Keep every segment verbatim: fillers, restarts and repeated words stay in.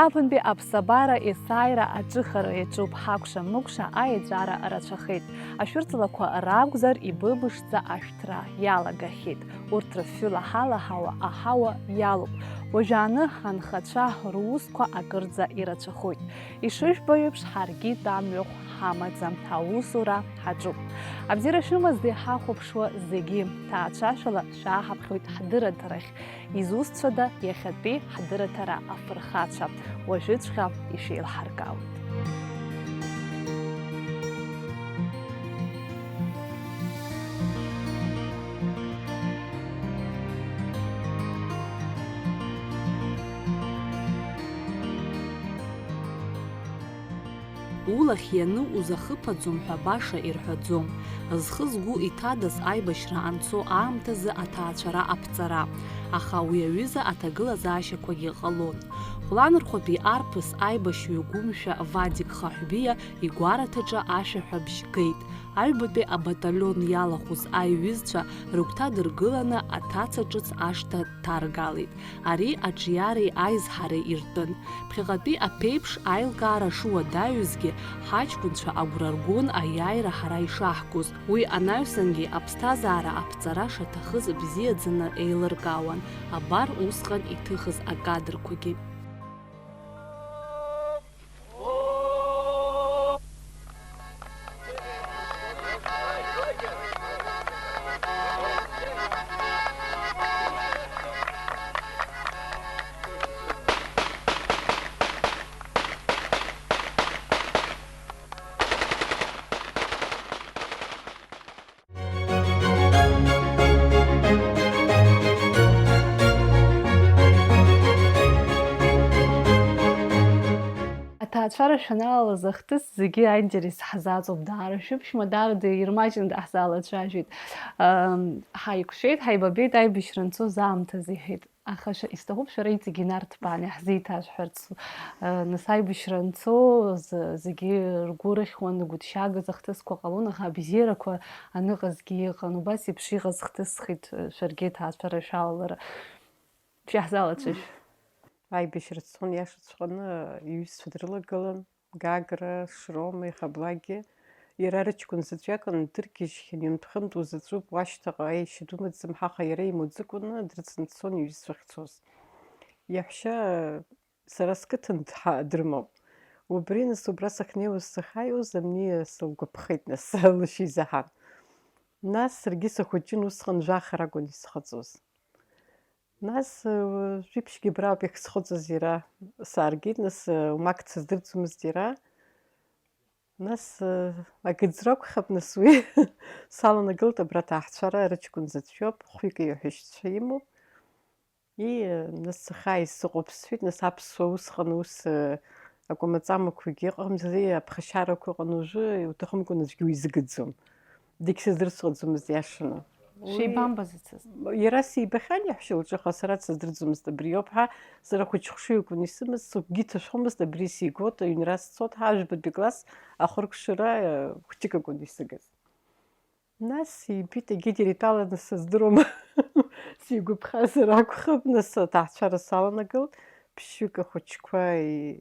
Аԥынтәи аԥсабара есааира аҿыхара иаҿуп, ҳакәша-мыкәша аиҵәара рацәахеит. Ашәырҵлақәа ракәзар, ибыбышӡа ашәҭра иалагахьеит. Урҭ рыфҩы лаҳа-лаҳауа аҳауа иалоуп. Уажәааны ҳанхацәа русқәа акырӡа ирацәахоит. Ишыжәбо еиԥш, ҳаргьы тәамҩахә ҳамаӡам, аусура ҳаҿуп. Абзиара шәымаз, иҳахәаԥшуа зегьы, ҭаацәашәала шәааҳаԥхьоит ҳдырраҭарахь. Изусҭцәада иахьатәи ҳдырраҭара афырхацәа? Уажәыҵәҟьа ишәеилҳаркаауеит. Улахь иану узахыԥаӡом ҳәа баша ирҳәаӡом. Зхы-згәы иҭадаз аибашьра анцо аамҭазы аҭаацәара аԥҵара, аха уи аҩыза аҭагылазаашьақәагьы ҟалон. Ҟәланырхәатәи арԥыс аибашьҩы Гәымшәа Вадик Хаҳәбиа игәараҭаҿы ашәаҳәабжь геит. Аҩбатәи абаталион иалахәыз аиҩызцәа рыгәҭа дыргыланы аҭаца ҿыц ашҭа дҭаргалеит. Ари аҿиареи аизҳареи иртәын. Ԥхьаҟатәи аԥеиԥш аилкаара шуадаҩызгьы, ҳаҷкәынцәа агәра ргон аиааира ҳара ишаҳгоз. Уи анаҩсангьы аԥсҭазаара аԥҵара шаҭахыз бзиаӡаны еилыркаауан, абар усҟан иҭыхыз акадрқәагьы. Аҭаацәара шәаналалаз ахҭыс зегьы аинтерес ҳзаҵоуп даара. Шәыԥшәма даараӡа ирмаҷны даҳзаалацәажәеит. Ам, ҳаиқәшәеит, ҳаибабеит, аибашьра анцоз аамҭазы, иҳәеит. Аха ша-, исҭахуп шәара иҵегь инарҭбааны иаҳзеиҭашәҳәарц. Ы, нас аибашьра анцо з-, зегьы ргәы рыхьуан, игәыҭшьаагаз ахҭысқәа ҟалон, аха абзиарақәа аныҟазгьы ыҟан. Убас еиԥш иҟаз хҭысхит, ы, шәаргьы аҭаацәара шәалалара. Шәаҳзалацәажә. Аибашьра цон, иашаҵәҟьаны, иҩызцәа дрылагылан. Гагра, Шрома, ихаблакгьы иара рыҷкәын заҵә иакәын, дыргьежьхьан, ҩынтә-хынтә узаҵәуп, уашьҭаҟа аишьа думаӡам, ҳаха иара имуӡыкәны дрыцын дцон иҩызцәа ахьцоз. Иаҳәшьа сара сқыҭан дҳа-, дрымоуп. Убри, нас, убра сахьнеиуаз сахьааиуаз, абни сылгәаԥхеит, нас, лышьа изаҳан. Нас саргьы сахәыҷын, усҟан жәаха ракәын исхыҵуаз. Нас, э, жәиԥшьгьы абраоуп иахьсхыҵыз иара, сааргеит, нас, э, умак дсыздырӡомызт иара. Нас, э, агаӡра акәхап, нас уи саланагалт абра аҭаацәара, рыҷкәын заҵәҩоуп, хәҩык иаҳәшьцәа имоуп. И, э, нас сахьааиз сыҟоуп сҳәеит, нас аԥсуа усҟан ус, э, акәамаҵамақәагьы ыҟамзи, аԥхашьарақәа ыҟан, уажәы иуҭахымкәан аӡәгьы уизыгаӡом. Дегьсыздырсуаӡомызт иашаны. Уи шәеибамбаз ицаз? Иара сибахьан иаҳәшьа лҿы, аха сара дсыздырӡомызт абри иоуп ҳәа, сара хәыҷ-хәшыҩ акәын исымаз, сыгәгьы иҭашәомызт, абри сигот, аҩнра сцот ҳәа, ажәабатәи класс ахыркәшара, э, хәҷык акәын исыгаз. Нас ибеит, егьи диритәаланы сыздыруам, сигәаԥхазар акәхап, нас аҭаацәара саланагалт, ԥшьҩык ахәыҷқәа и-,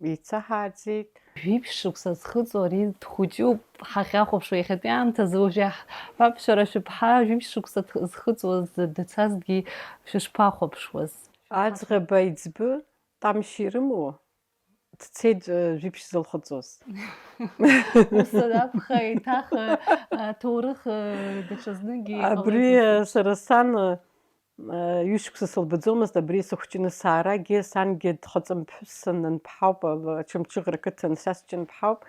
Еицаҳааӡеит. Жәиԥшь шықәса зхыҵуа ари дхәыҷуп, ҳахьахәаԥшуа иахьатәи аамҭазы уажә иаҳҳәап, шәара шәыԥҳа жәиԥшь шықәса д-, зхыҵуаз дцазҭгьы шәышԥахәаԥшуаз? Аӡӷаб аиҵбы тамшьа ирымоу дцеит, э, жәиԥшь зылхыҵуаз. Ус акәха, еиҭах, э, аҭоурых, э, даҽазныкгьы абри, иҟалеит. Э, сара сан, э, Ҩышықәса сылбаӡомызт абри сыхәҷны саарагьы, сангьы дхаҵамԥҳәысын, нанԥҳауп, ачымҽыӷра қыҭан са сҷынԥҳауп.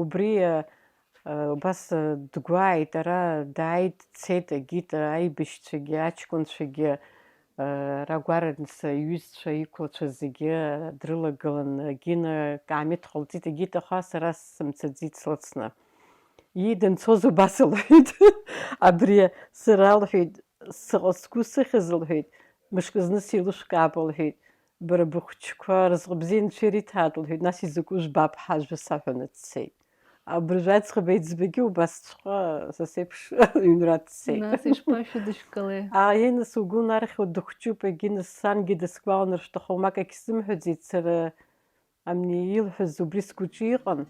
Убри, э, убас, э, дгәааит, ара дааит, дцеит, агит, аибашьцәагьы, аҷкәынцәагьы, э, ара гәараны сыҩызцәа, иқәлацәа зегьы дрылагылан, агьина каамеҭ ҟалҵеит, агит, аха сара сымцаӡеит слыцны. Ии, данцоз убас лҳәеит. Абри сара лҳәеит, сыҟа-, сгәы сыхьыз, лҳәеит, мышкы зны сеилышәкаап, лҳәеит, бара быхәҷқәа рызҟы бзиа Анцәа ириҭааит, лҳәеит, нас изакәу жәбап ҳажәа саҳәаны дцеит. Абыржә аӡӷаб аиҵбагьы убасҵәҟьа са сеиԥш ҩнра дцеит. Нас ишԥашәыдышәкылеи? Ааи, нас угәы унархьуа дыхәҷуп, егьи нас сангьы дысгәаланаршәт, аха умак агьсзымҳәаӡеит, сара Амни илҳәаз убри сгәаҿы иҟан,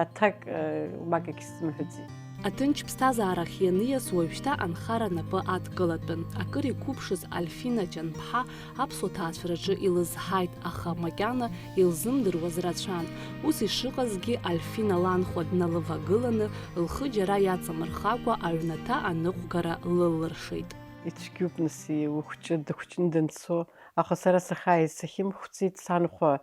аҭак, э, мак акгьы сзымҳәаӡеит. Аҭынч ԥсҭазаарахь ианиас уажәшьҭа анхара напы адкылатәын. Акыр иқәыԥшыз Альфина Ҷанԥҳа аԥсуа ҭаацәараҿы илызҳаит, аха макьана илзымдыруаз рацәан. Ус ишыҟазгьы, Альфина ланхәа дналывагыланы, лхы џьара иаҵамырхакәа аҩнаҭа аныҟәгара лылыршеит. Ицәгьоуп, нас, ухәҷы дыхәҷны данцо, аха сара сахьааиз сахьымхәыцит, санхәа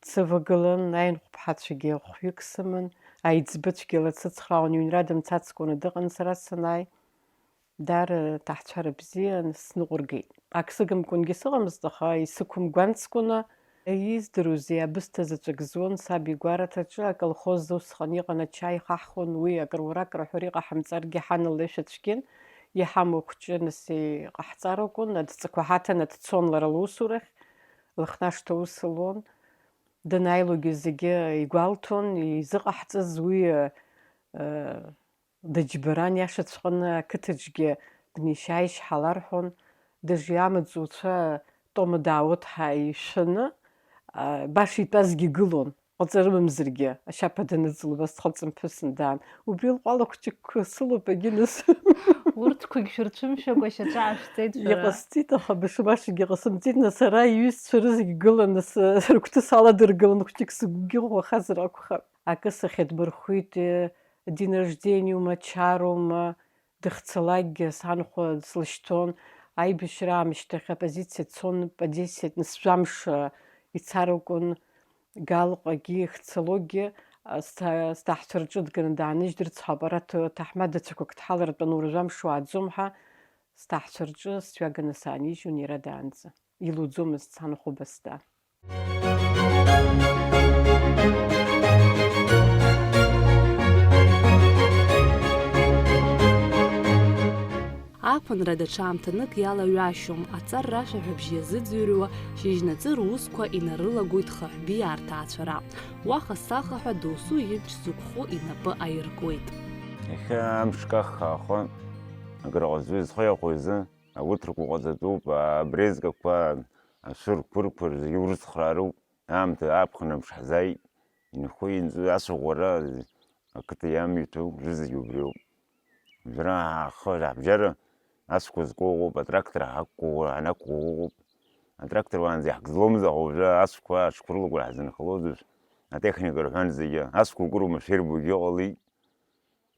дсывагылан, аинхәыԥҳацәагьы хәҩык сыман, аиҵбы цәгьала дсыцхраауан, иҩнра дымцацкәаны дыҟан сара санааи. Даара ҭаацәара бзиан, сныҟәыргеит. Ак сыгымкәангьы сыҟамызт, аха исықәымгәанцкәаны, издыруазеи, абысҭа заҵәык зуан саб игәараҭаҿы, аколхоз усҟан иҟан, ачаи хаҳхуан, уи акрура-акраҳәара иҟаҳамҵаргьы ҳан леишәа цәгьан, иҳамоу хәҷы нас иҟаҳҵар акәын, адҵақәа ҳаҭаны дцон лара лусурахь, лыхнашҭа ус луан. Данааилогьы зегьы игәалҭон, изыҟаҳҵаз уи, э, дыџьбаран, иашаҵәҟьаны ақыҭаҿгьы днеишь-ааишь ҳаларҳәон, дыжи амаҵуцәа Тома даауеит ҳәа ишәаны, а, баша итәазгьы гылон, ҟаҵарымамзаргьы, ашьаԥа даныӡло убас дхыҵымԥысын даан. Убри лҟәала хәҷык сылоуп, агьыныс. Урҭқәагь шәырцәымшәакәа шьаҿа аашәҵеит шәара. Иҟасҵеит, аха баша-башагьы ҟасымҵеит, нас ара иҩызцәа рызегь гылан, нас, рыгәҭа саладыргылан, хәҷык сыгәгьы ӷәӷәахазар акәхап. Акы сахьыдмырхәит, э, день рождениоума, чароума, дыхцалакгьы санхәа слышьҭон, аибашьра аамышьҭахь апозициа цон, по десять, нас жәамш, э, ицар акәын, Галҟагьы ихцалогьы, а, сҭа-, сҭаҳцәа рҿы дганы дааныжь дырцҳауп, ара ҭ-, ҭаҳмадацәақәак дҳалартәаны уара жәамш уааӡом ҳәа, сҭаҳцәа рҿы сҩаганы саанижьуан иара даанӡа. Илуӡомызт санхәа басда. Ааԥынра даҽа аамҭанык иалаҩашьом, аҵар рашәаҳәабжь иазыӡырҩуа, шьыжьнаҵы русқәа инарылагоит хаҳәбиаа рҭаацәара. Уаха-саха ҳәа досу имч зықәхо инапы аиркуеит. Иахьа амш каххаахо, акыр ҟазҵоит зхы иахәо изы, ауҭрақәа ҟаҵатәуп, абрезкақәа, ашәыр қәырқәа зегьы урыцхраароуп. Аамҭа аԥхын амш ҳзааит, инхо-инҵо ацәаӷәара, ақыҭа иамҩаҭоу рызегь убриоуп. Жәра ҳахы, ҳабжьара ацәқәа зкуа ыҟоуп, атрактор ҳақәкуа, ҳанақәкуа ыҟоуп. Атрактор уаанӡа иаҳгӡломызт, аха уажәы ацәқәа аҽқәырлагәа ҳзынхалозар, атехника рҳәан зегьы, ацәқәа укырума шәирбогьы ҟалеит.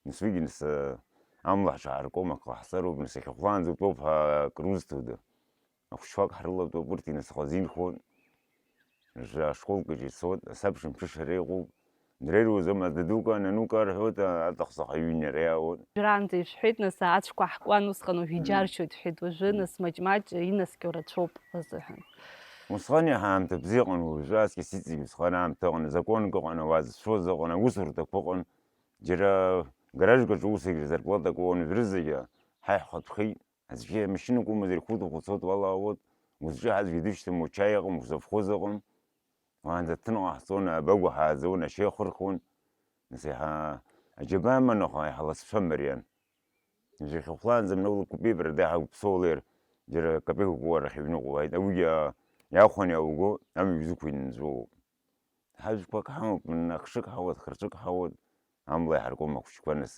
Нас уигьы нас, амла ҳҽаҳаркуам, акы ҟаҳҵароуп, нас иахьахәлаанӡа утәоуп ҳәа акрузҭода? Ахәшьқәак ҳрылатәоуп, урҭ инасыхо азинхон. Уажәы ашколкаҿ ицоит, асабша мҽышара иҟоуп. Дреиуазоума, дадука, нанука рҳәоит, аҵх-сых аҩынҩра иаауеит. Уажәраанӡа ишәҳәеит, нас, ацәқәа ҳкуан усҟан, уажә Мм. иџьаршьоит шәҳәеит, уажәы, Мм. нас, маҷ-маҷ инаскьо рацәоуп азыҳәан. Усҟан иаҳа аамҭа бзиа ыҟан, уажәы аҵкьыс иҵегь усҟан аамҭа ыҟан, азакәанқәа ыҟан, ауаа зыцәшәоз ыҟан, аусурҭақәа ыҟан. Џьара гаражк аҿы усгьы зарплатак ыҟан, уажә рызегьы ҳаиҳхәатәхеит. Аӡәгьы амашьынақәа умазар, ихәыҭхәыҭхәыҭ уалаауеит, узҿу аӡәгьы дышьҭам, учаи ыҟам, узавхоз ыҟам. Уаанӡа ҭынҟа ҳҵон, абагәа ҳааӡон, ашьа хырхуан. Нас иаҳа аџьабаа аман, аха иаҳа ласцәа мариан. Ижәхьахәлаанӡа мноула купеи брадаҳа уԥсоулеир, џьара капеиқәак уарахь иҩныҟа уааит, уигьы иахәаны иауго, амҩа узықәу инанҵәоуп. Ҳажәқәак ҳамоуп, ахшык ҳауеит, хырҵәык ҳауеит, амла иҳаркуам ахәыҷқәа, нас,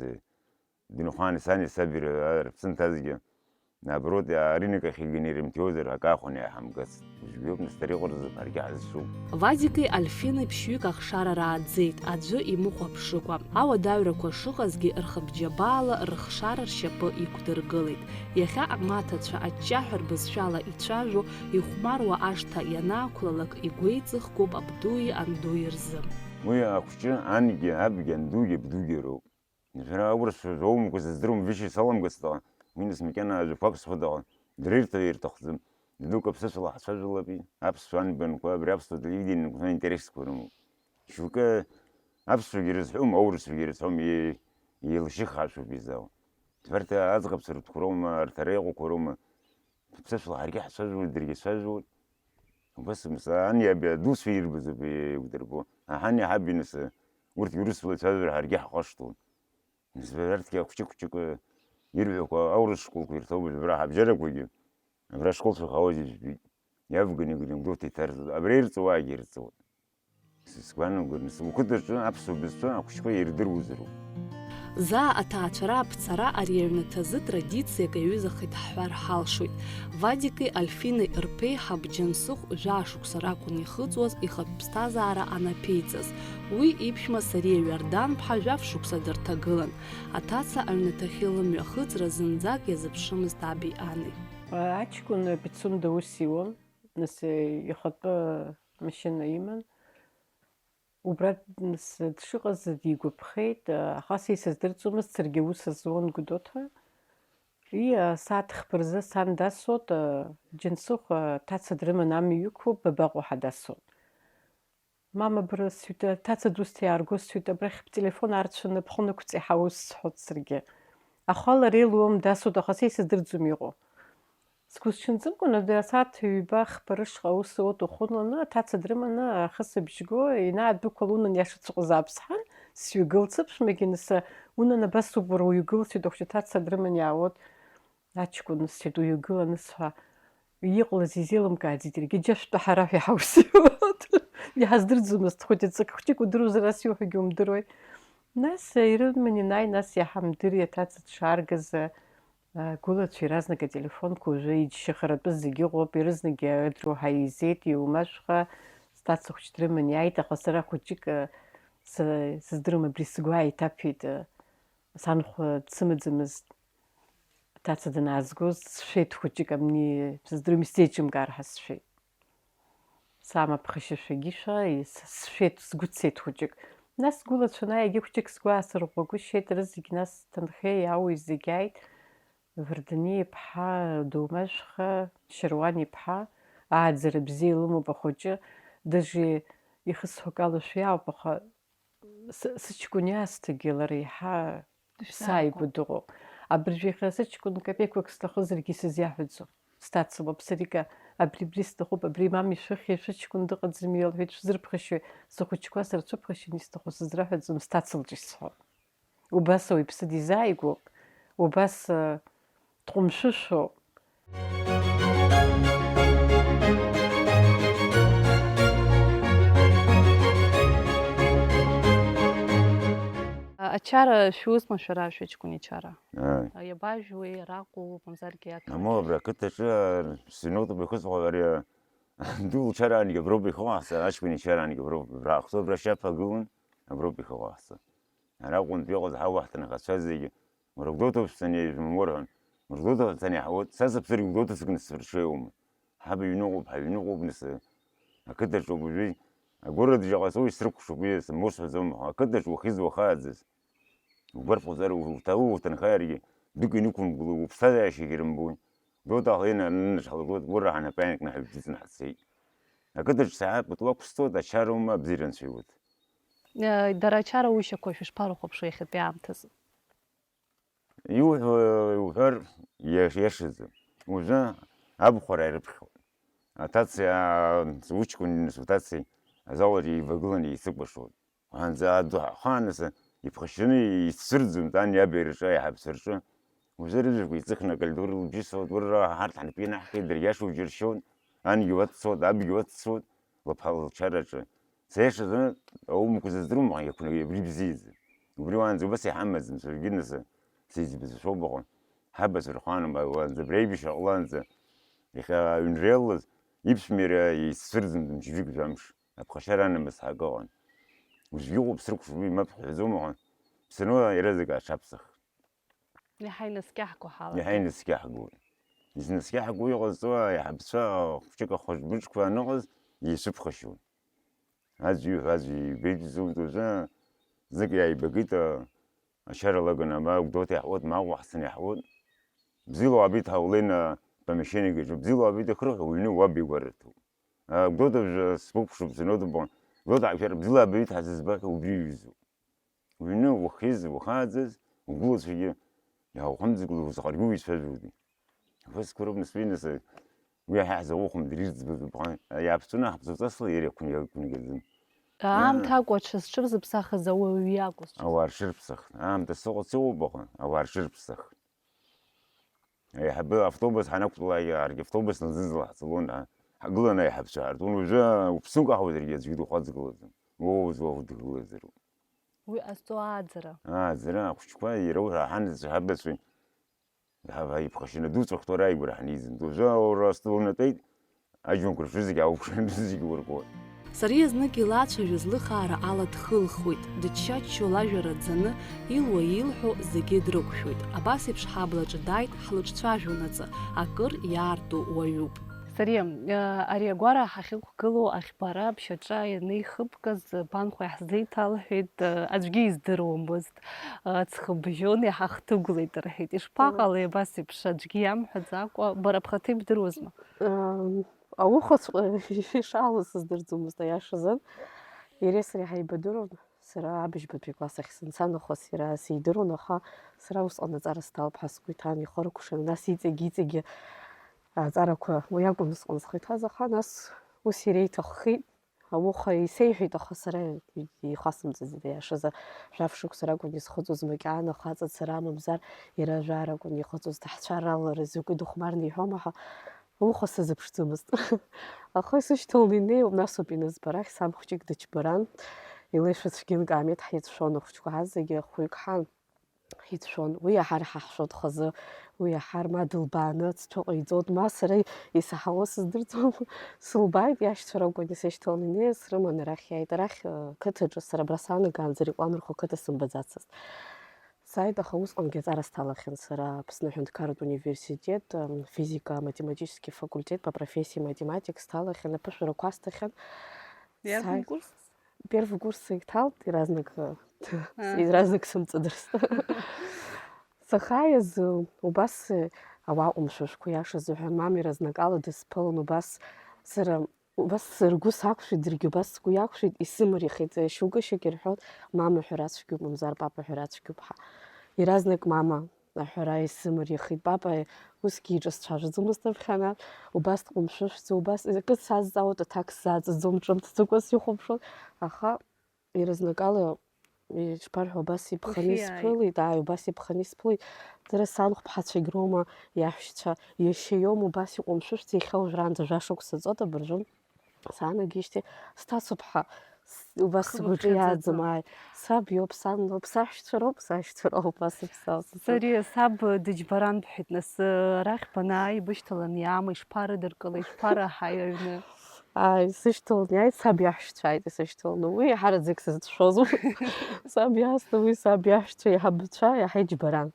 дынхәаан сани саби р-, рыԥсы нҭазгьы, наоборот, аринок ахь иганы ирымҭиуазар, акы аахәаны иааҳамгац. Уажәгьы ауп, нас, дара иҟарҵаз ҳаргьы ҳазҿу. Вадики Альфини ԥшьҩык ахшара рааӡеит, аӡәы имыхәаԥшыкәа. Ауадаҩрақәа шыҟазгьы, рхыԥџьабаала рыхшара ршьапы иқәдыргылеит. Иахьа амаҭацәа аҷҷаҳәа рбызшәала ицәажәо, ихәмаруа ашҭа ианаақәлалак, игәеиҵыхгоуп абдуи андуи рзы. Уи ахәҷы ангьы, абгьы, андугьы, абдугьы роуп. Ҳара аурысшәа жәаумгәа сыздыруам, вышьа саламгацт аҟан, уи нас макьана ажәақәак сҳәоит аҟан, дырирҭар ирҭахӡам. Дадук аԥсышәала ҳцәажәалапи, аԥсшәа анбанқәа, абри аԥсуа телевидениеқәа интересқәа рымоуп. Шьоукы аԥсшәагьы рызҳәом, аурысшәагьы рызҳәом, е-, еилышьыххаашәоуп изаауа. Шәарҭ аӡӷабцәа рыҭәқәа роума, арҭ ара иҟақәа роума, ԥсышәала ҳаргьы ҳцәажәоит, даргьы цәажәоит. Убас мсаан иаби адуцәа ирбаз ауп еиқәдырбо. Аҳани ҳаби нас, урҭгьы урысла ицәажәар ҳаргьы ҳҟашҭуан. Нас арҭгьы ахәҷы-хәҷыкәа ирҳәақәо аурыс школқәа ирҭоуп, абра ҳабжьарақәагьы, абра ашкол шәыхауазеи жәбеит. Иавганы-ганы гәдоуҭа иҭарҵоит, абра ирҵоуаагьы ирҵоит. Сгәаанагоит, нас, уқыҭаҿы аԥсуа бызшәа ахәыҷқәа ирдыруазароуп. Заа аҭаацәара аԥҵара ари аҩнаҭазы традициак аҩызахеит ҳҳәар ҳалшоит. Вадики Альфинеи рԥеиҳаб Џьансыхә жәаа шықәса ракәын ихыҵуаз ихатә ԥсҭазаара анаԥеиҵаз. Уи иԥшәма Сариа Иордан-ԥҳа жәаф шықәса дырҭагылан. Аҭаца аҩнаҭахьы лымҩахыҵра зынӡак иазыԥшымызт аби ани. Аҷкәын Пицунда ус иуан, нас ихатәы машьына иман. Убра, нас, дшыҟаз дигәаԥхеит, аха са исыздырӡомызт, саргьы аус зуан Гәдоуҭа. И, асааҭ хԥа рзы сан дасуан, Џьансыхә, ҭаца дрыманы амҩа иқәуп, бабаҟоу ҳәа дасуан. Мама, бара, сҳәеит, ҭаца дусҭа иаарго, сҳәеит, абрахь бтелефон аарцәаны бхы нықәҵа иҳауз, сҳәот саргьы. Ахәала реилуам, дасуан, аха са исыздырӡом иҟоу. Сгәысҽанӡамкәан, асааҭ ҩба-хԥа рышҟа аус ауа ухәыланы, аҭаца дрыманы, ахысыбжь го, инаадәықәла унан иашацәҟәыз аԥсҳан, сҩагылт сыԥшәмагьы, нас, унан абас убра уҩагылт, сҳәеит, ахәыҷы ҭаца дрыман иаауеит. Аҷкәын, сҳәеит, уҩагыланы сҳәа, иҟалаз изеилымкааӡеит, иаргьы џьашәтәы ҳара ҳәа иҳаусиуан. Иҳаздырӡомызт, хәыҷы ҵак хәҷык удыруазар, ас иуҳәогьы умдыруеи. Нас ирыман ианааи, нас иаҳамдыр иаҭаца дшааргаз, агәылацәа иаразнак ателефонқәа уажәы иџьшьахаратәы зегьы ыҟоуп, ирызнагьы адруҳәа еизеит, иумашәха, сҭаца хәыҷ дрыман иааит, аха сара хәыҷык, а, са, сыздыруам, абри сгәы ааиҭаԥеит, а, санхәа дсымаӡамызт, аҭаца данаазгоз, сшәеит хәыҷык, абни сыздыруам, исзеиҿымкаар ҳәа сшәеит. Саама ԥхашьашәагьы шәа, ис-, сшәеит, сгәы цеит хәыҷык. Нас сгәылацәа анааи, егьи хәыҷык сгәы аасырӷәӷәагәышьеит, рызегь нас Ҭанхеи Ауи зегь ааит, Вардани иԥҳа Думашәха, Шьаруан иԥҳа, ааӡара бзиа илымоуп ахәыҷы, даже ихысҳәо акала шәиаауп, аха сы-, сыҷкәын иаасҭагьы лара еиҳа сааигәа дыҟоуп. Абыржәы иахьа сыҷкәын капеиқәак сҭахызаргьы сызиаҳәаӡом. Сҭаца лоуп, Сарика, абри, абри сҭахуп, абри мам ишәыхьи, шәыҷкәын дыҟаӡами, лҳәеит, шәзырԥхашьои? Сыхәыҷқәа сырцәыԥхашьан, исҭаху сызраҳәаӡом, сҭаца лҿы исҳәон. Убас ауаҩ иԥсы дизааигәоуп, убас, э, дҟәымшәышәуп. Ачара шәусма шәара, шәыҷкәын ичара? Ааи. Иабажәуеи, араҟоу, мамзаргьы ақалақь? Аму, абра ақыҭаҿы, а, синоуп ихысхуа ари, а, ду лчараангьы аброуп ихыҟаҳҵа, аҷкәын ичараангьы аброуп, абра ахәҭоу абра шьаԥа гылан, аброуп ихыҟаҳҵа. Ара аҟынтә иҟаз ҳауа ҳҭынхацәа зегьы, Мрагәдоуҭа уԥсҭан иажәымур ҳәа, Мрагәдоуҭа ҭан иаҳауеит, са сыԥсыр Гәдоуҭа сыгны сырҽеиуама? Ҳаба иҩныҟоуп, ҳаҩныҟоуп, нас, ақыҭаҿоуп уажәы, агәыраҭаҿы ҟасҵоит, срыкәшоуп, уи сымусҳәаӡом, ақыҭаҿ уахьыз уахааӡаз. Угәарԥхозар, уҭа-, уҭынха иаргьы, дык инықәымкыло, уԥсҭазаашьагьы рымбои. Гәдоуҭа ҳлеины анынаҿ ҳлагылоит, ура ҳанапаинак наҳаҩдыҵны ҳцеит. Ақыҭаҿ сааҭ пату ақәсҵоит, ачара ума абзиара анцәа иуҭ. Э, дара ачара ушьақәа шәышԥарыхәаԥшуа иахьатәи аамҭазы? Иуҳәо, иуҳәар, иаш-, иашаӡам. Уажәы абхәара ирыԥхьоит. Аҭацеи, аа, уҷкәыни, нас, уҭацеи азал аҿы еивагыланы еицыкәашоит. Уаанӡа аду ахаан, нас, иԥхашьаны ицәырӡуан, ан иаб иараҿы, аиҳабацәа рҿы. Уажәы рыжәҩақәа еиҵыхны акалидор лыбжьысуеит, уара, ҳарҭ ҳнапы ианаҳкит, дара иашоу џьыршьоит, ангьы уа дцоит, абгьы уа дцоит. Лыԥҳа лчараҿы. Сеишазы аумқәа зыздыруам, аха иақәнагеит абри бзиаӡа. Убри уаанӡа убас иҳамаӡам, саргьы нас сеиҵбызшәоуп аҟан. Ҳабацәа рхәаанам, уаанӡа абри аибашьра ҟалаанӡа, иахьа аҩнра иалалаз, иԥшәма иара исцәырӡын мчыбжьык жәамш, аԥхашьара анамыс ҳакы ыҟан. Уажәгьы ыҟоуп, срыкәшоуп, уи мап ҳҳәаӡом аҟан. Ԥсынуа иаразнак аҽаԥсахт. Иаҳа инаскьаҳго ҳалагеит. Иаҳа инаскьаҳгоит. Изнаскьаҳго иҟазҵо аиҳабацәа хәҷык ахәыҷбыҽқәа аныҟаз еицәыԥхашьон. Аӡәы иҳәо аӡәы ибеит, изуҭоз, знык иааибагеит, а, ачара лаган, ама Гәдоуҭа иаҳуеит, ма Аҟәа ҳцаны иаҳуеит. Бзиала уаабеит ҳәа улеины апомешьчениеаҿы, бзиала уаабеит ахьырҳәо, уҩны уаб игәараҭоуп. А, Гәдоуҭа бжа сбыкәшоуп, сынодбон, Гәдоуҭа аҳәшьара бзиала аабеит ҳәа зызбахьоу убри иҩызоуп. Уҩны уахьыз, уахьааӡаз, угәылацәагьы иаухамҵгыло, узаҟаргьы уицәажәоди. Абасқәа роуп нас уи, нас, уи ҳа ҳзаухәом, дара ирӡбатәуп, ҳа иааԥҵәаны ҳаԥҵәаҵасла иара иақәны-, иақәнагаӡом. Аамҭа акәу аҽазҿырзыԥсахыз ауаҩы иакәу зҽыз-? Ауаа рҽырԥсахт. Аамҭа сыҟац иҟоуп, аха ауаа рҽырԥсахт. Аиҳабы автобус ҳанақәтәалак, иааргьы автобус лзызла ҳцалон, ҳа-, ҳгыланы аиҳабцәа ҳартәон. Уажәы уԥсык аҳауазаргьы аӡәгьы духаҵгылаӡом. Уоуз уахь дгылазароуп. Уи ҟазҵо ааӡара. Ааӡара, ахәыҷқәа ирауҳәа ҳанацәа ҳабацәеи, ҳа-, ҳаиԥхашьаны дуҵәахт уара ааигәара ҳнеизан. Доза уара астол натәеит, аџьмақәа рҿы зегь аукәшаны зегь уркуеит. Сариа знык илацәажәоз лыхаара ала дхылхуеит, дычча-ччо лажәа раӡаны, илуа-илҳәо зегьы дрықәшәоит. Абас еиԥш ҳаблаҿы дааит ҳлыҿцәажәонаҵы, акыр иаарту уаҩуп. Сариа, ари агәара ҳахьықәгылоу ахьбара аԥшьаҿа ианеихыбгаз, банхәа иаҳзеиҭалҳәеит, аӡәгьы издыруамызт, ҵхыбжьон, иҳахҭыгәлеит рҳәеит. Ишԥаҟалеи абас еиԥш, аӡәгьы иамҳәаӡакәа, бара бхаҭа ибдыруазма? Аухаҵәҟьа ишаалоз сыздырӡомызт, аиашазы. Иареи сареи ҳаибадыруан, сара абыжьбатәи класс ахь санца нахыс иара сидыруан, аха сара усҟан аҵара сҭалап ҳәа сгәы иҭан, ихыркәшан, нас иҵегь-иҵегьы аҵарақәа уи акәын усҟан зхы иҭаз, аха нас ус иреиҭаххеит. Ауха исеиҳәеит, аха сара ихасымҵаӡеит, аиашазы, жәаф шықәса ракәын исхыҵуаз, макьана хаҵацара амамзар, иара жәаа ракәын ихыҵуаз, ҭаҳцәа ралалара закәи дыхәмарны иҳәома ҳәа. Ауха сазыԥшӡомызт. Аха исышьҭаланы инеиуп, насоуп инызба, арахь сан хәҷык дычбаран, илеишәа цәгьынк аамеҭ ҳицәшәон, ахәҷқәа ҳазегьы хәҩык ҳан. Ицәшәон. Уи иаҳар ҳаҳшәот хазы, уи иаҳар ма дылбааны ацҭәы ҟаиҵот, ма сара исаҳауа сыздырӡом. Сылбааит, иашьцәа ракәын исышьҭаланы инеиз, срыманы арахь иааит. Арахь, э, қыҭаҿы сара абра саанагаанӡа Реҟәа-Нырхәа қыҭа сымбаӡацызт. Сааит, аха усҟангьы аҵара сҭалахьан сара Аԥсны аҳәынҭқарратә университет, э, физико-математический факультет по профессии математик сҭалахьан, аԥышәарақәа асҭахьан. Иарбан курс? Первый курс сагьҭалт, иаразнак, э, А. иаразнак сымҵадырст. Сахьааиз, э, убас, э, ауаа ҟәымшәышәқәа, иаша азыҳәан, мамеи разнакала дысԥылон, убас сара, убас сгәы сақәшәеит, даргьы убас сгәы иақәшәеит, исымариахеит, э, шьоукы-шьоукы ирҳәон, мама ҳәара цәгьоуп, мамзар папа ҳәара цәгьоуп ҳәа. Иаразнак мама аҳәара исымариахеит. Папа усгьы иҿы сцәажәаӡомызт аԥхьана, убас дҟәымшәышәӡа, убас акы сазҵаауеит, аҭак сзааӡаӡом, ҿымҭӡакәа сихәаԥшуан, аха иаразнакала, ишԥарҳәо, убас иԥханы Ухиааит. исԥылеит, ааи, убас иԥханы исԥылеит. Дара санхәԥҳацәагь роума, иаҳәшьцәа, иашьа иоума, убас иҟәымшәышәӡа, иахьа уажәраанӡа жәа шықәса ҵуеит абыржәы. Саанагеижьҭеи, сҭацоуп ҳәа, с-, убас Хыб сгәаҿы иааӡам, ԥхьаӡаӡам. Ааи, саб иоуп, сан лоуп, саҳәшьцәа роуп, саҳәшьцәа роуп, убас иԥсалҵаҵоит. Сариа, саб дыџьбаран бҳәеит, нас, арахь банааи, ибышьҭаланы иаама, ишԥарыдыркылеи, ишԥараҳаи аҩны? Ааи, сышьҭаланы иааит, саб иаҳәшьцәа ааит исышьҭаланы. Уи иаҳараӡак сызцәшәозу. Саб иаасҭа, уи саб иаҳәшьцәа, иаҳабацәа, иаҳа иџьбаран.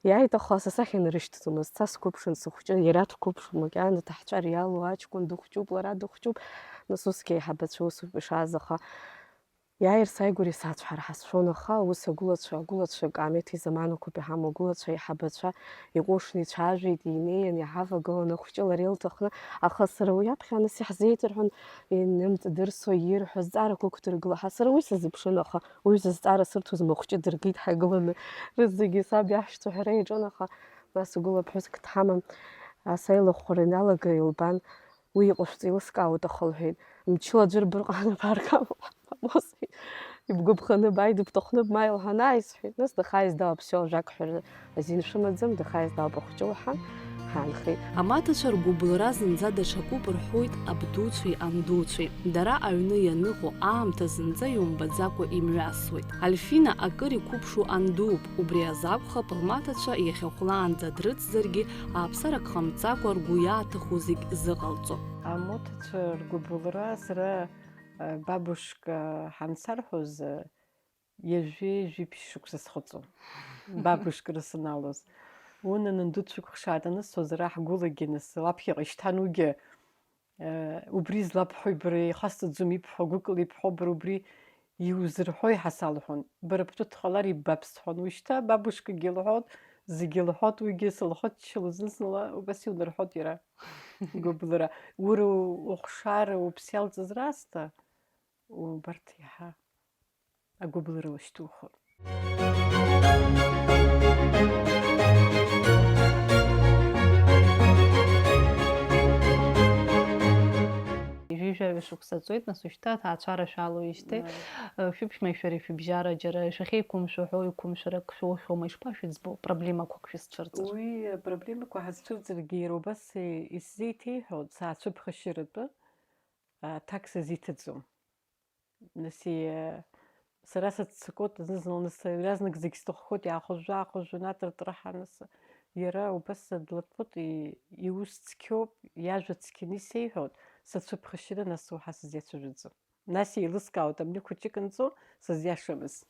Иааит, аха са сахь инарышьҭӡомызт. Са сқәыԥшын, сыхәҷы, иара дқәыԥшуан, макьана ҭаҳцәар иалоу аҷкәын дыхәҷуп, лара дыхәҷуп. Нас усгьы аиҳабацәа усоуп ишааз, аха иааир сааигәара исацәҳар ҳасшәон, аха ус агәылацәа, агәылацәа акаамеҭ изаманақәоуп иҳамоу, агәылацәа аиҳабацәа иҟәышны ицәажәеит, инеин, иҳавагылан, ахәҷы лара илҭахны, аха сара уи аԥхьа аныс иаҳзеиҭарҳәон, инымҵадырсуа ирҳәо зҵаарақәа ықәдыргыла ҳәа. Сара уи сазыԥшын, аха Уи зызҵаара сырҭоз махәҷы дыргеит ҳаигыланы. Рызегьы саб иаҳәшьцәа ҳәара иаҿын, аха нас угәыла ԥҳәыск дҳаман. Ас аилахәхәара ианалага илбан, уи иҟашәҵа еилыскаауеит, аха лҳәеит, мчыла аӡәыр бырҟан абаргам, ус ибгәаԥханы бааи, дыбҭахны бмааи лҳәан, ааи сҳәеит, нас дахааиз дала ԥсиала жәак ҳәара азин шәымаӡам, дахааиз далба хәҷы лҳәан, ҳаанхеит. Амаҭацәа ргәыбылра зынӡа даҽакуп рҳәоит абдуцәеи андуцәеи. Дара аҩны ианыҟоу аамҭа зынӡа иумбаӡакәа имҩасуеит. Альфина акыр иқәыԥшу андууп, убри азы акәхап лмаҭацәа иахьа хәлаанӡа дрыцзаргьы, ааԥсарак ҟамҵакәа ргәы иааҭаху зегь зыҟалҵо. Амаҭацәа ргәыбылра сара, э, бабушка ҳанцарҳәоз, э, Ҩажәи жәиԥшь шықәса схыҵуан, бабушкара саналоз. Унан, анду дшәыкәыхшааит анысҳәоз, ара ҳгәылагьы нас лаԥхьаҟа ишьҭан уигьы, э, убри злабҳәои бара, ихасҵаӡом ибҳәо, гәыкала ибҳәо бара, убри иузырҳәои ҳәа салҳәон. Бара бтәы дҟалар иббап сҳәон. Уажәшьҭа бабушкагьы лҳәот, зегьы лҳәот, уигьы сылхыччалоз зны-зынла, убас илнарҳәот иара. Гәыблыра. Уара ухшара уԥсы иалҵыз раасҭа, убарҭ иаҳа агәыблыра ушьҭухыр. Ҩажәи жәаҩа шықәса ҵуеит, нас, уажәшьҭа аҭаацәара шәалоуижьҭеи, Ааи. Шәыԥшәмеи шәареи шәыбжьара џьара шәахьеиқәымшәо ҳәа, еиқәымшәарак шәухьоума, ишԥашәыӡбо, проблемақәак шәызцәырҵыр? Уи апроблемақәа ҳазцәырҵыргьы, иара убас исзеиҭеиҳәо, саацәыԥхашьаратәы аҭак сазиҭаӡом. Нас и-, сара сыццакуеит, зны-зынла нас иаразнак зегь сҭаххоит, иаахәажәжәа-аахәажәжәаны атыртыра ҳанаса. Иара убас длатәоуп, и-, иус цқьоуп, иажәа цқьаны исеиҳәоит, сацәыԥхашьаны, нас уаҳа сызиацәажәаӡом. Нас еилыскаауеит, абни хәыҷык анҵәо сызиашамыз.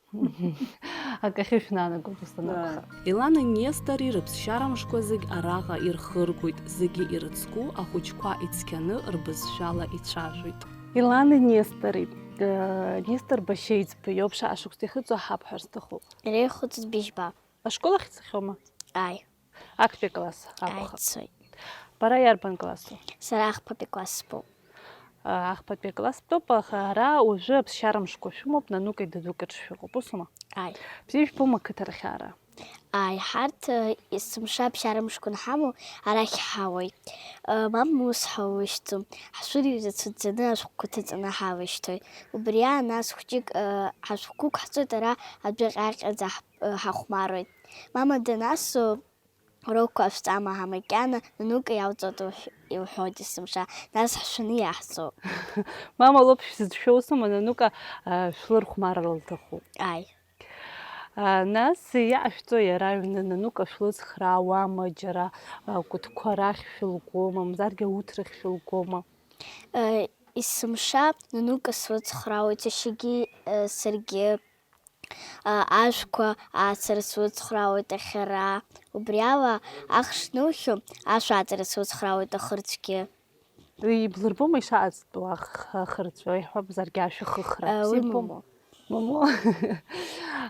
Акахьы шәнанагоит ус анакәха. Иланеи Нестори рыԥсшьара мшқәа зегь араҟа ирхыргоит, зегьы ирыцку ахәыҷқәа ицқьаны рбызшәала ицәажәоит. Иланеи Нестори, э, Нестор Башеиӡба иоуп, шаҟа шықәса ихыҵуа ҳабҳәар сҭахуп. Иара ихыҵыз быжьба. Ашкол ахь дцахьоума? Ааи. Актәи акласс акәхап. Ааи, дцоит. Бара иарбан классу? Сара ахԥатәи класс стәоуп. А, ахԥатәи акласс стәоуп, аха ара уажәы аԥсшьара мшқәа шәымоуп, нануки дадуки рҿы шәыҟоуп, усума? Ааи. Бзиа ижәбома ақыҭарахьара? Ааи, ҳарҭ, э, есымша аԥсшьара мшқәа анҳамоу, арахь ҳаауеит. Э, мамоу ус ҳаулышьҭӡом, ҳшәыри рацәаӡаны ашәҟәқәа ҭаҵаны ҳалышьҭоит. Убри аан, нас хәҷык, э, ҳашәҟәқәа ықәҳҵоит, ара адәы ҟьаҟьаӡа ҳ-, э, ҳахәмаруеит. Мама данасу, урокқәа ашәҵама ҳәа макьана, нанука иалҵуеит лҳ-, илҳәоит есымша, нас ҳшәаны иаҳҵоуп. Мама лоуп шәзыцәшәо, усума, нанука, а, шәлырхәмарыр лҭахуп. Ааи. А, нас иаашәҵо иара аҩны, нанука шәлыцхраауама, џьара, а, кәытқәа рахь шәылгома, мамзаргьы ауҭрахь шәылгома? Э, есымша нанука слыцхраауеит, сашьагьы, э, саргьы. А, ашәқәа аацара слыцхраауеит, ахьара. Убри ала, ахш нылхьо, ашә ааҵара слыцхраауеит, ахырцәгьы. Иблырбома ишаҟаҵатәу ах-, ахырцәа, иҳәамзаргьы ашәахыхра? Э, уи бзиа убома? Мамоу. Мамоу.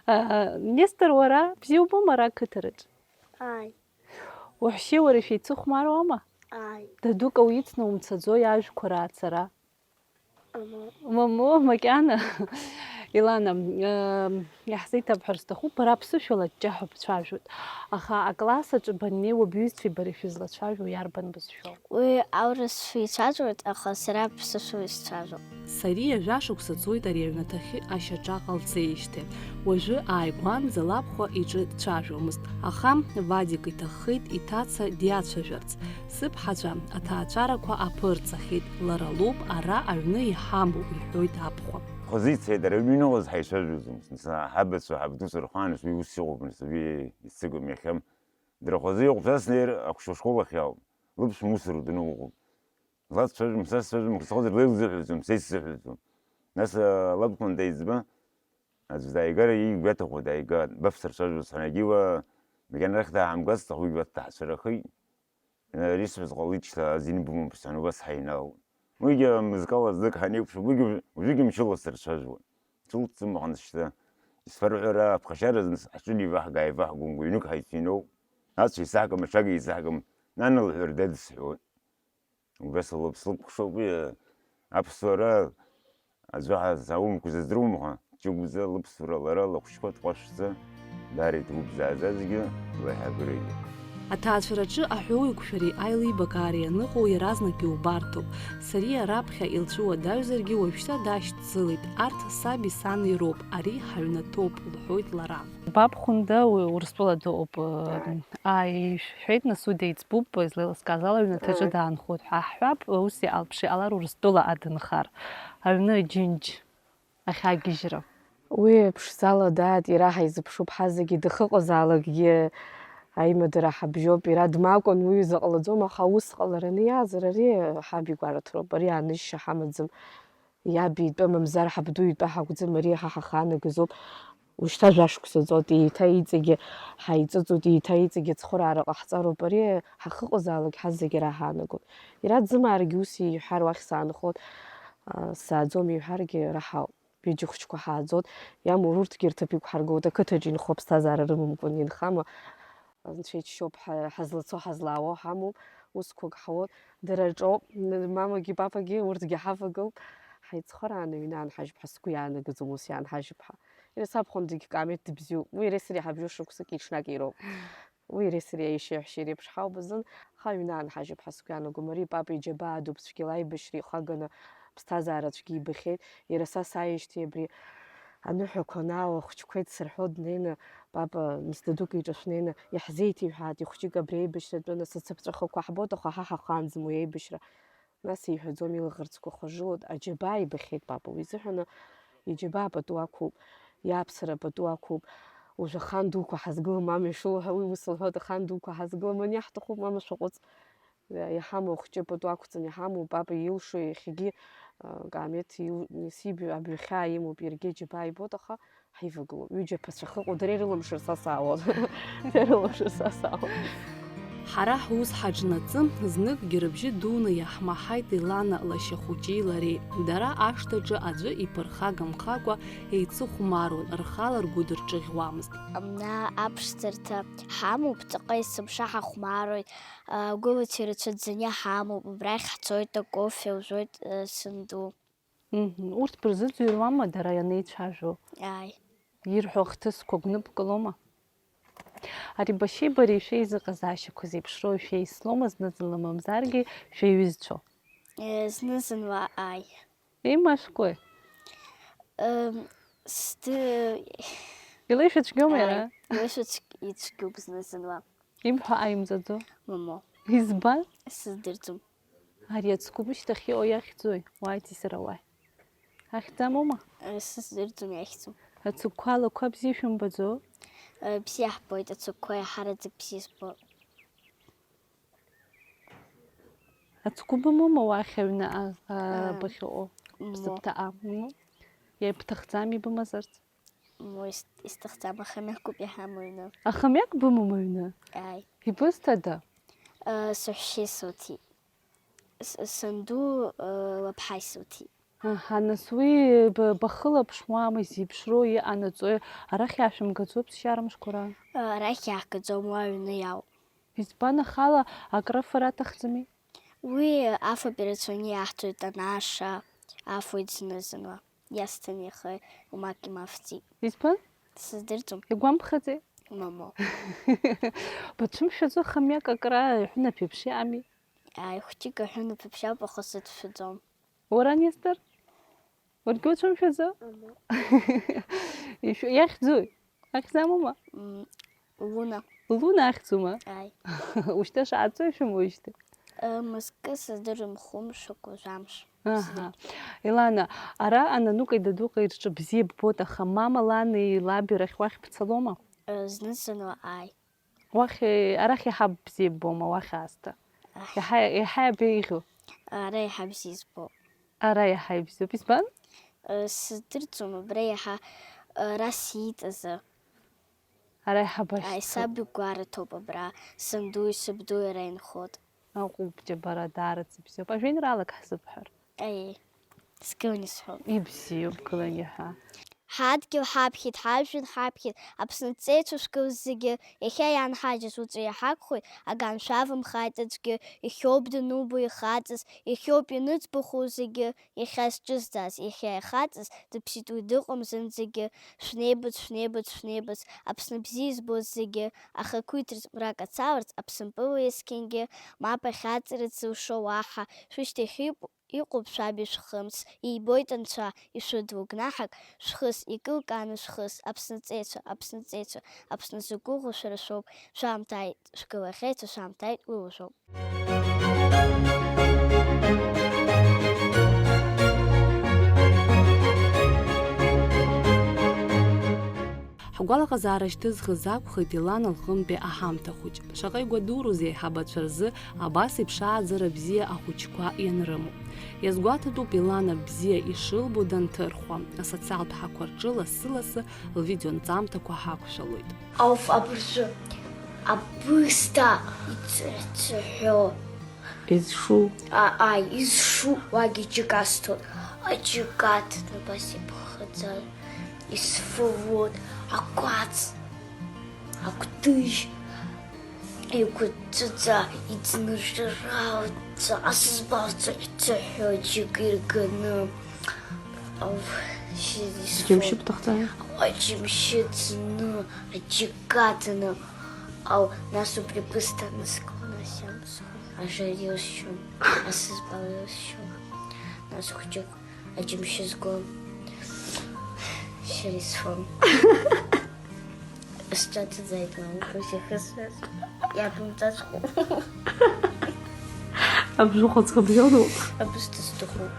А, Нестор, уара бзиа убома ара ақыҭараҿ? Ааи. Уаҳәшьеи уареи шәеицыхәмаруама? Ааи. Дадука уицны умцаӡои ажәқәа раацара? Мамоу. Мамоу, макьана. Илана, м, иаҳзеиҭабҳәар сҭахуп, бара ԥсышәала ҷҷаҳәа бцәажәоит. Аха акласс аҿы баннеиуа бҩызцәеи бареи шәызлацәажәо иарбан бызшәоу? Уи аурыс шәеицәажәоит, аха сара ԥсышәала исцәажәоит. Сариа жәашықәса ҵуеит ари аҩнаҭахьы ашьаҿа ҟалҵеижьҭеи. Уажәы ааигәанӡа лабхәа иҿы дцәажәомызт, аха Вадик иҭаххеит иҭаца диацәажәарц. Сыԥҳацәа аҭаацәарақәа аԥырҵахьеит, лара лоуп ара аҩны иҳамоу, иҳәоит абхәа. Хазы ицеит, дара ҩныҟаз ҳаицәажәаӡомызт, нас ҳабацәа, ҳабдуцәа рхәааназ уи ус иҟоуп, нас уи иццакуам иахьа. Дара хазы иҟоуп, са снеир ақәшәа школ ахь иаауп. Лыԥшәма ус рданы уҟоуп. Лацәажәом, са сцәажәом, схозар леилзыҳәаӡом, са исзыҳәаӡом. Нас, а, лабхәында иӡба, аӡә дааигар, иигәаҭахо дааигар, баԥсырцәажәоз ҳәа егьиуа, макьана арахь дааҳамгацт, аха уигьы уа дҭаацәарахеит. Ари сҳәаз ҟалеит шьҭа азин бымоуп сҳәан, убас ҳаинаалон. Уигьы мызкала знык ҳанеиқәшәо, уигьы уажәыгьы мчыла сырцәажәуан. Сылҵӡом аҟны шьҭа. Исфарҳәара аԥхашьара зны ҳҿынеиваҳга-ааиваҳгон, ҩнык ҳаицыноуп. Ацәа исаҳгам, аҽага исаҳгам, нана лҳәар дадысҳәон. Убас лыԥс лықәхшоуп уи, аԥсуара аӡәы ҳазаумқәа зыӡрумҳәа, ҷыгәӡа лыԥсуара лара лыхәшьқәа дҟәашәӡа, даара иҭгәыбзааӡазгьы леиҳабыраҩын. Аҭаацәараҿы аҳәоуеиқәшәареи аилибакаареи аныҟоу иаразнак иубарҭоуп. Сариа раԥхьа илцәуадаҩзаргьы уажәшьҭа дашьцылеит, арҭ саби сани роуп, ари ҳаҩнаҭоуп, лҳәоит лара. Бабхәында уи Урыстәыла дыҟоуп, ааи, ишәҳәеит, нас уи деиҵбуп, излеилыскааз ала аҩнаҭаҿы даанхоит ҳәа ҳҳәап, ус иҟалап, ԥшьа иҟалар Урыстәыла адынхар, аҩны аџьынџь ахьагьежьра. Уи ԥшӡала дааит, иара ҳаизыԥшуп ҳазегьы, дахыҟазаалакгьы аимадара ҳабжьоуп, иара дмакәан уаҩы заҟа ҟалаӡом, аха аус ҟалараны иаазар ари ҳаб игәараҭароуп, ари ааныжьшьа ҳамаӡам. Иаб итәы мамзар ҳабду итәы ҳакәӡам, ари ҳа ҳахаанагазоуп. Ушьҭа жәашықәса ҵуеит, еиҭа иҵегьы ҳаиҵыҵуеит, еиҭа иҵегьы ацхыраара ҟаҳҵароуп, ари ҳахыҟазаалак ҳазегьы ара ҳаанагоит. Иара дзымааргьы ус иҳәар уахь саанхоит, а, сааӡом иҳәаргьы ара ҳауп. Ҩыџьа хәыҷқәа ҳааӡоит, иамур урҭгьы рҭыԥ иқәҳаргылоит, ақыҭаҿы инхо аԥсҭазаара рымамкәан инхама? Анцәа иџьшьоуп, ҳа-, ҳазлацо, ҳазлаауа ҳамоуп, усқәак ҳауеит. Дара рҿоуп, н-, мамагьы папагьы урҭгьы ҳавагылт, ҳаицхырааны аҩны аанҳажьып ҳәа сгәы иаанагаӡом, ус иаанҳажьып ҳәа. Иара сабхәындагь каамеҭ дыбзиоуп, уи иареи сареи ҳабжьоу шықәсык еиҿнак ироуп. Уи иареи сареи аишьеи аҳәшьеи реиԥш ҳауп азын, аха аҩны аанҳажьып ҳәа сгәы иаанагом. Ари папа иџьабаа дууп, цәгьала аибашьра ихаганы, ԥсҭазаара цәгьа ибахьеит. Иара са сааижьҭеи абри аныҳәақәа анаауа, ахәыҷқәа еицсырҳәо днеины, папа, нас дадук иҿы шәнеины иаҳзеиҭеиҳәааит, ихәыҷык абри аибашьра атәы, нас ацыԥҵәахақәа ҳбоит, аха ҳа ҳахаанӡам уи аибашьра. Нас иҳәаӡом, илаӷырӡқәа хыжжылоит, аџьабаа ибахьеит папа уи изыҳәаны. Иџьабаа пату ақәуп, иааԥсара пату ақәуп. Уажә ахан дуқәа ҳазгылам, мама ишылҳәо, уи ус лҳәоит, ахан дуқәа ҳазгылам, ани ҳҭахуп, мама шәаҟәыҵ. Иҳамоу ахәҷы пату ақәҵаны иҳамоу, папа илшо иахьагьы, а, каамеҭ ил-, сиб-, абҩахьаа имоуп, иаргьы иџьабаа ибоит, аха ҳаивагылоуп. Ҩыџьа аԥацәа ахьыҟоу дара ирылымшар са саауам. Дара ирылымшар са саауам. Ҳара ҳус ҳаҿнаҵы, зныкгьы рыбжьы дуны иаҳмаҳаит Елана лашьа хәыҷи лареи. Дара ашҭаҿы аӡәы иԥырхагамхакәа еицыхәмаруан, рхала ргәы дырҿыӷьуамызт. Амна аԥшӡарҭа ҳамоуп, ҵаҟа есымша ҳахәмаруеит, агәылацәа ирацәаӡаны ҳамоуп, убрахь ҳцоит, акофе ужәоит, э, санду. Мгм. Урҭ бырзыӡырҩуама дара ианеицәажәо? Ааи. Ирҳәо ахҭысқәа гәныԥкылома? Ари башьеи бареи шәеизыҟазаашьақәа зеиԥшроу шәеислома, зны-зынла мамзаргьы шәеиҩызцәоу? Э, зны-зынла ааи. Имашәкуеи? Эм, сды-, Илеишәа цәгьоума иара? Ааи, илеишәа цәгь-, ицәгьоуп зны-зынла. Ибҳәо ааимҵәаӡо? Момо. Избан? Сыздырӡом. Ари ацгәы бышьҭахь иҟоу иахьӡуи? Уааитеи сара уахь. Ахьӡ амоума? Э, сыздырӡом, иахьӡума. Ацыгәқәа алақәа бзиа шәымбаӡо? Э, бзиа ҳбоит, ацыгәқәа иаҳараӡак бзиа збоит. Ацгәы бымоума уахь аҩны а-, а-, Э, бахьыҟоу? Мо. Бзыԥҭаҟа. М? Иабҭахӡами бымазарц? Мо, ис-, исҭахӡам, ахамҩакуп иҳамоу аҩны. Ахамҩак бымоума аҩны? Ааи. Ибысҭада? Э, саҳәшьеи суҭеи. С-, санду, э, лыԥҳаи суҭеи. Аҳа, нас уи б-, бахылаԥшуама, изеиԥшроу иҟанаҵои? Арахь иаашәымгаӡои ԥсшьара мышқәа раан? Э, арахь иаҳгаӡом, уа аҩны иауп. Избан, ахала акрыфара аҭахӡами? Уи афатә ирацәаны иаҳҭоит, анаша афоит зны-зынла. Иасҭан иаха умак имафҵеит. Избан? Сыздырӡом. Игәамԥхаӡеи? Момо. Бацәымшәаӡо, хамҩак акра аҳәынаԥ еиԥш иҟами? Ааи, хәҷык аҳәынаԥ еиԥш ауп, аха сацәшәаӡом. Уара, Нестор? Уаргьы уцәымшәаӡо? Мгм. Ишәу-, иахьӡуи? Ахьӡ амоума? М, Луна. Луна ахьӡума? Ааи. Ушьҭа шааҵуа ишәымоуижьҭеи? Э, мызкы сыздырам, хәымшақәа, жәамш. Аҳа. Илана, ара ананукеи дадукеи рҿы бзиа ббоит, аха мама лани лаби рахь уахь бцалома? Э, зны-зынла ааи. Уахь, арахь иаҳа бзиа ббома, уахь аасҭа? Аҳ. Иаҳа, иаҳа иабеиӷьу? Ара иаҳа бзиа избо. Ара иаҳа ибзиоуп. Избан? Э, сыздырӡом, абра иаҳа, э, ара сиит азы. Ара иаҳа башьцылоуп. Ааи, саб игәараҭоуп абра, сандуи сабдуи ара инхоит. Аҟәыб џьабара даараӡа ибзиоуп. Ажәеинраалак ҳзыбҳәар? Аиеи, сгылан исҳәон. Ибзиоуп, гылан иаҳа. Ҳадгьыл ҳаԥхьеит, ҳажәҩан ҳаԥхьеит, Аԥсны аҵеицәа шәгыл зегьы, иахьа иаанҳажьыз уаҵәы иҳагхоит, аган шәавымхааит аӡәгьы, ихьоуп данубо ихаҵаз, ихьоуп ианыӡбахәу зегьы, иахьа зҿызӡаз, иахьа ихаҵаз, дыԥсит уи дыҟам зынӡагьы, шәнеибац, шәнеибац, шәнеибац, Аԥсны бзиа избоз зегьы, ахақәиҭраҿ мрак ацаларц, Аԥсынтәыла есқьынгьы, мап ахьаҵарыц зылшо уаҳа, шәышьҭахь иҟоуп шәаб ишәхымс, ибоит Анцәа, ишәыдуа гәнаҳак, шәхыс, икылкааны шәхыс, Аԥсны ҵеицәа, Аԥсны ҵеицәа, Аԥсны зықәыӷәӷәо шәара шәоуп, шәаамҭааит, шәгылахьеит, шәаамҭааит, уи уажәоуп. Ҳгәалаҟазаара шьҭызхыз акәхеит Елана лҟынтәи аҳамҭа хәыҷ. Шаҟа игәадуроузеи аиҳабацәа рзы абас еиԥш ааӡара бзиа ахәыҷқәа ианрымоу. Иазгәаҭатәуп Елана бзиа ишылбо данҭырхуа, асоциалтә ҳақәа рҿы лассы-лассы лвидеонҵамҭақәа ҳақәшәалоит. Ауф, абыржәы абысҭа ицыҳәҳәо. Изшу. А, ааи, изшу, уагь иџьыка асҭоит. Аџьыка аҭаны абас иԥхыӡар, исфылуеит, акәац, акәтыжь, игәыҵәыҵәа, иӡныршәаралҵәа, асызбалҵәа ицыҳәҳәо аџьыка ирганы. Ауф, шьыри сфон. Џьымшьы бҭахӡами? Ой, џьымшьы ӡны, аџьыка аҭаны. Ау, нас убри бысҭа аныску, нас иамсху. Ажа илсшьон, асызбал илсшьон. Нас хәҷык аџьымшьы згон. Шьыри сфон. Сҿаҭаӡаит, мамка, сихысҳәаз. Иабымҵацәху. Абжьы хәыцха бжьоуду? Абысҭа сҭахуп.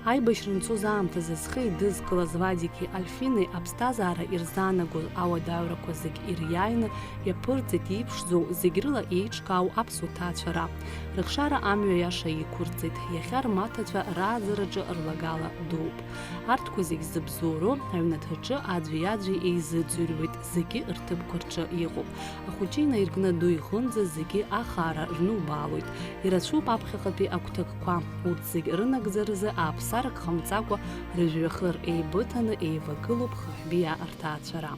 Аибашьра анцоз аамҭазы зхы еидызкылаз Вадики Альфини аԥсҭазаара ирзаанагоз ауадаҩрақәа зегь ириааины иаԥырҵеит иеиԥшӡоу, зегь рыла еиҿкаау аԥсуа ҭаацәара. Рыхшара амҩа иаша иқәырҵеит, иахьа рмаҭацәа рааӡараҿы рлагала дууп. Арҭқәа зегь зыбзоуроу аҩнаҭаҿы аӡәи-аӡәи еизыӡырҩуеит, зегьы рҭыԥқәа рҿы иҟоуп. Ахәыҷы инаиркны аду иҟынӡа зегьы ахаара рнубаалоит. Ирацәоуп аԥхьаҟатәи агәҭакқәа. Урҭ зегь рынагӡаразы ааԥсарак ҟамҵакәа, рыжәҩахыр еибыҭаны еивагылоуп Хыҳәбиа рҭаацәара.